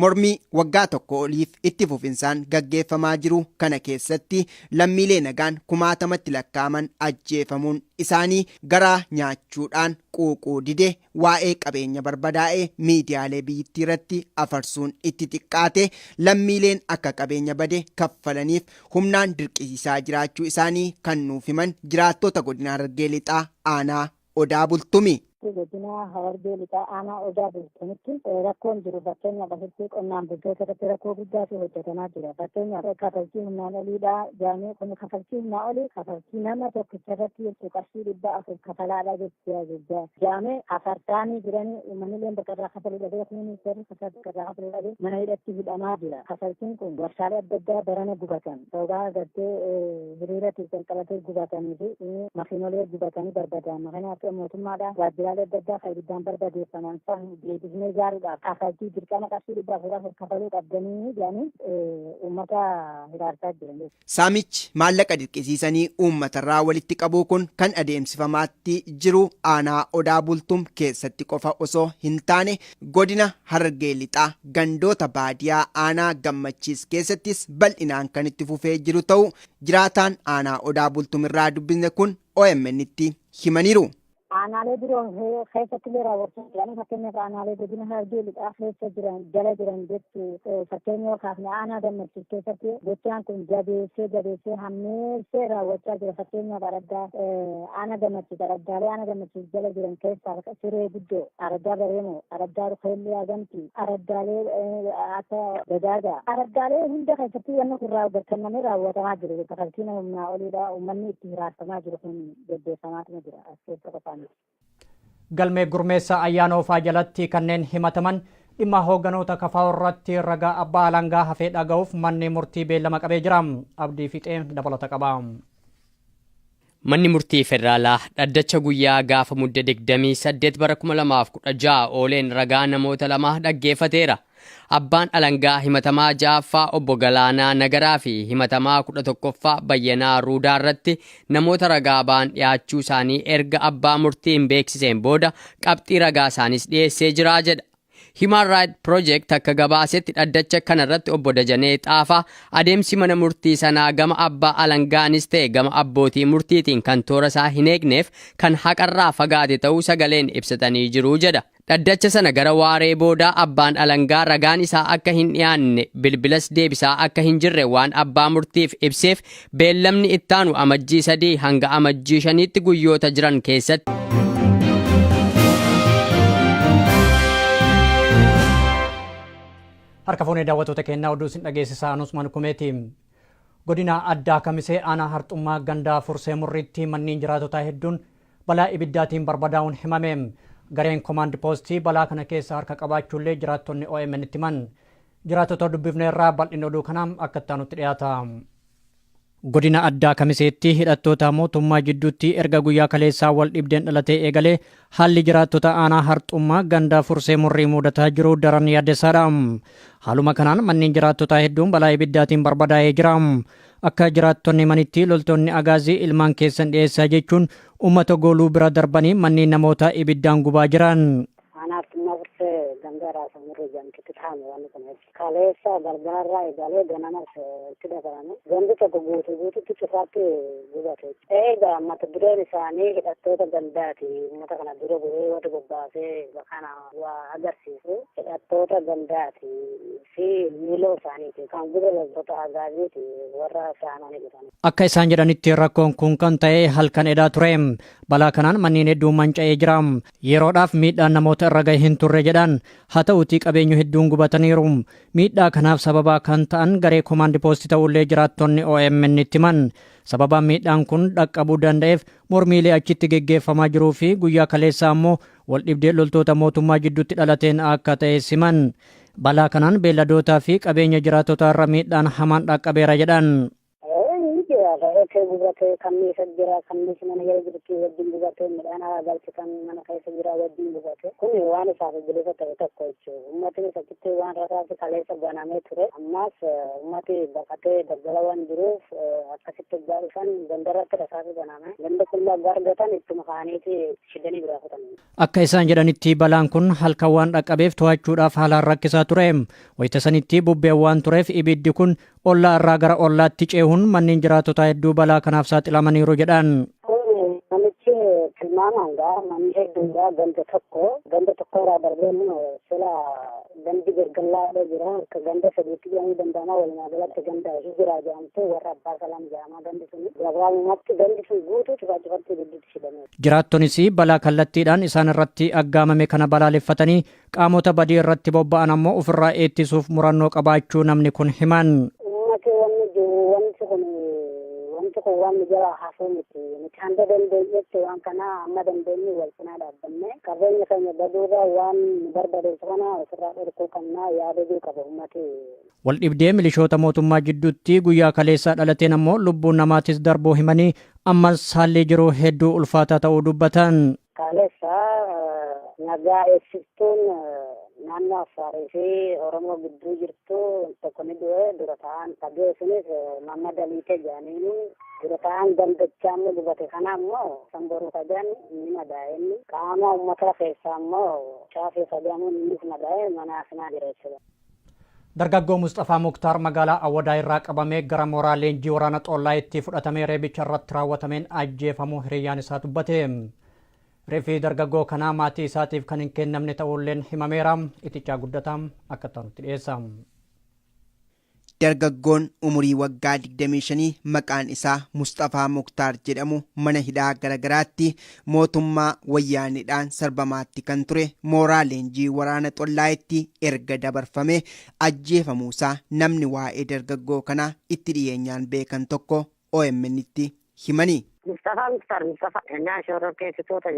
Mormii waggaa tokko oliif itti fufinsaan gaggeeffamaa jiru kana keessatti lammiilee nagaan kumaatamatti lakkaa'aman ajjeefamuun isaanii garaa nyaachuudhaan quuquu dide, waa'ee qabeenya barbadaa'ee miidiyaalee biyyittii irratti afarsuun itti xiqqaate, lammiileen akka qabeenya bade kaffalaniif humnaan dirqisiisaa jiraachuu isaanii kan nuuf himan jiraattota godina Harargee Lixaa aanaa Odaa Bultumi. Godina Harargee Lixaa aanaa Odaa Bultumitti rakkoon jiru, fakkeenyaaf asitti qonnaan bultoota irratti rakkoo guddaatu hojjetamaa jira. Fakkeenyaaf kafaltii humnaan oliidha jaamee, kun kafaltii humnaa olii, kafaltii nama tokkicha irratti jechuun qarshii 400 kafalaadha jechuudha. Jaamee afarsaanii jiranii uummanni bakka irraa kafaluu dhabee, kunis warri bakka irraa kafaluu dhabee mana hidhatti hidhamaa jira. Kafaltiin kun warshaalee adda addaa barana gubatan sababaa gartee hiriiratti qalqalatee gubatanii fi makiinolee gubatanii barbadaa'an, makiinaa mootummaadha, waajjiraalee adda addaa kan ibiddaan barbadeeffaman san deebisnee ijaaruudhaaf kafaltii dirqama qarshii 400 4 kafaluu qabdanii jedhanii uummata hiraarsaa jiran jechuudha. Saamichi maallaqa dirqisiisanii uummatarraa walitti qabuu kun kan adeemsifamaatti jiru aanaa Odaa Bultum keessatti qofa osoo hin taane godina Harargee Lixaa gandoota baadiyaa aanaa Gammachiis keessattis bal'inaan kan itti fufee jiru ta'uu jiraataan aanaa Odaa Bultum irraa dubbisne kun OMN tti himaniiru. Aanaalee biroo keessatti illee raawwachaa jiranii, fakkeenyaaf aanaalee godina Harargee Lixaa keessa jiran jala jiran jechuu, fakkeenya yoo kaafne aanaa Gammachiis keessatti gochaan kun jabeessee jabeessee hammeessee raawwachaa jira. Fakkeenyaaf araddaa aanaa Gammachiis, araddaalee aanaa Gammachiis jala jiran keessaa Siree Guddoo, araddaa Bareemoo, araddaa Rukeellee Agamtii, araddaalee akka Dagaagaa, araddaalee hunda keessatti wanni kun kennamee raawwatamaa jiru. Kafaltiin humnaa oliidha uummanni itti hiraarfamaa jiru kun geggeeffamaatuma jira as keessa qofaan. Galmee Gurmeessaa Ayyaanoofaa jalatti kanneen himataman dhimma hoogganoota KFO irratti ragaa abbaa alangaa hafee dhaga'uuf manni murtii beellama qabee jira. Abdii Fixee dabalata qaba. Manni murtii federaalaa dhaddacha guyyaa gaafa Mudde 28 bara 2016 ooleen ragaa namoota lama dhaggeeffateera. Abbaan alangaa himatamaa ja'affaa obbo Galaanaa Nagaraa fi himatamaa 11ffaa Bayyanaa Ruudaa irratti namoota ragaa ba'an dhiyaachuu isaanii erga abbaa murtiin beeksiseen booda qabxii ragaa isaanis dhiyeessee jira jedha. Human Rights Project akka gabaasetti dhaddacha kanarratti obbo Dajanee Xaafaa adeemsi mana murtii sanaa gama abbaa alangaanis ta'e gama abbootii murtiitiin kan toora isaa hin eegneef kan haqarraa fagaate ta'uu sagaleen ibsatanii jiru jedha. Dhaddacha sana gara waaree boodaa abbaan alangaa ragaan isaa akka hin dhiyaanne, bilbilas deebisaa akka hin jirre waan abbaa murtiif ibseef, beellamni ittaanu Amajjii 3 hanga Amajjii 5tti guyyoota jiran keessatti. Harka fuunee daawwattoota keenyaa, oduu isin dhageessisaa Anusman Kumeeti. Godina Addaa Kamisee, aanaa Harxummaa, gandaa Fursee Murriitti manneen jiraatotaa hedduun balaa ibiddaatiin barbadaa'uun himame. Gareen komaand poostii balaa kana keessa harka qabaachuullee jiraattonni OMN itti himan. Jiraattota dubbifne irraa bal'inni oduu kanaa akka itti aanutti dhiyaata. Godina Addaa Kamiseetti hidhattoota mootummaa jidduutti erga guyyaa kaleessaa wal dhibdeen dhalatee eegalee haalli jiraattota aanaa Harxummaa ganda Fursee Murrii mudataa jiru daran yaaddessaadha. Haaluma kanaan manneen jiraattotaa hedduun balaa ibiddaatiin barbadaa'ee jira. Akka jiraattonni himanitti, loltoonni Agaazii ilmaan keessan dhiyeessaa jechuun uummata gooluu bira darbanii manneen namootaa ibiddaan gubaa jiran. Aanaa Harxummaa Fursee, ganda Raasa Murrii jedhamtutti taa'ame wanni kun. Kaleessa galgalarraa eegalee ganamas itti dabalame. Gandi tokko guutuu guututti cufaatti gubate. Egaa mata dureen isaanii hidhattoota gandaati. Uummata kana dura bu'ee warri bobbaasee kana waa agarsiisu hidhattoota gandaati fi miiloo isaaniiti. Kan gube loltoota Agaaziiti, warra saamanii dhufan. Akka isaan jedhanitti, rakkoon kun kan ta'e halkan edaa ture. Balaa kanaan manneen hedduun manca'ee jira. Yeroodhaaf miidhaan namoota irra gahe hin turre jedhan. Haa ta'uutii qabeenyu hedduun gubataniiru. Miidhaa kanaaf sababaa kan ta'an garee komaandi poostii ta'ullee jiraattonni OMN itti himan. Sababaan miidhaan kun dhaqqabuu danda'eef mormiilee achitti geggeeffamaa jiruu fi guyyaa kaleessaa ammoo wal dhibdee loltoota mootummaa jidduutti dhalateen akka ta'e siman. Balaa kanaan beelladootaa fi qabeenya jiraattotaa irra miidhaan hamaan dhaqqabeera jedhan. Inni jira, re'ee gubatee, kanniisa jira, kanniisi mana jala jirti wajjin gubatee, midhaan haa galchitan mana keessa jira wajjin gubate. Kun waan isaaf bilisa ta'e tokko jechuudha. Uummatni achitti waan rasaasi kaleessa banamee ture. Ammaas uummati baqatee daggala waan jiruuf akkasitti hoggaa dhufan gandarratti rasaasi baname. Ganda qullaa hoggaa argatan ittuma ka'aniiti shidanii biraa kutan. Akka isaan jedhanitti, balaan kun halkan waan dhaqqabeef to'achuudhaaf haalaan rakkisaa ture. Wayita sanitti bubbeen waan tureef ibiddi kun ollaa irraa gara ollaatti ceehuun manneen jiraattotaa hedduu balaa kanaaf saaxilamaniiru jedhan. Kun namichi tilmaamaan gaa manni hedduudha, ganda tokko ganda tokko irraa darbee immoo sila gandi gargallaadha jira, akka ganda sadiitti jedhamuu danda'ama. Walumaa galatti ganda Hijiraa jedhamtu, warra Abbaa Salaam jedhama gandi sun. Gabaabumatti gandi sun guutuu cufaa cufatti ibidditti shidame. Jiraattonis balaa kallattiidhaan isaan irratti aggaamame kana balaaleffatanii qaamota badii irratti bobba'an ammoo ofirraa ittisuuf murannoo qabaachuu namni kun himan. Uummati wanni jiru wanti kun waan nu jalaa hafuu miti. Nuti hanga dandeenyetti waan kana amma dandeenyu wal cinaa dhaabbanne qabeenya keenya baduurraa waan nu barbadeessu kana ofirraa dhorkuu qabnaa yaada jiru qaba uummati. Waldhibdee milishoota mootummaa jidduutti guyyaa kaleessaa dhalateen ammoo lubbuun namaatis darbuu himanii, ammas haalli jiru hedduu ulfaataa ta'uu dubbatan. Kaleessa nagaa eegsistuun naannoo Affaarii fi Oromoo gidduu jirtu tokko ni du'e. Dura ta'an du'e sunis Mammad Aliitee jedhaniini. Dura ta'an gandachaa immoo gubate kana immoo Sanboruu Kajaan ni madaa'e. Inni qaama uummataa keessaa immoo Shaafii Kajamuun innis madaa'e, mana hakimaa jira jechuudha. Dargaggoo Mustafaa Muktaar magaalaa Awwadaa irraa qabamee gara mooraa leenjii waraana Xollaayitti fudhatamee reebicha irratti raawwatameen ajjeefamuu hiriyyaan isaa dubbate. Reeffi dargaggoo kanaa maatii isaatiif kan hin kennamne ta'ulleen himameera. Itichaa Guddataa akka ta'utti dhiyeessa. Dargaggoon umurii waggaa 25 maqaan isaa Mustafaa Muktaar jedhamu mana hidhaa garagaraatti mootummaa wayyaanidhaan sarbamaatti kan ture mooraa leenjii waraana Xollaayitti erga dabarfame ajjeefamuusaa namni waa'ee dargaggoo kanaa itti dhiyeenyaan beekan tokko OMN'tti himani. Mustafaa Muktaar Mustafaa ennaa shororkeessitoota.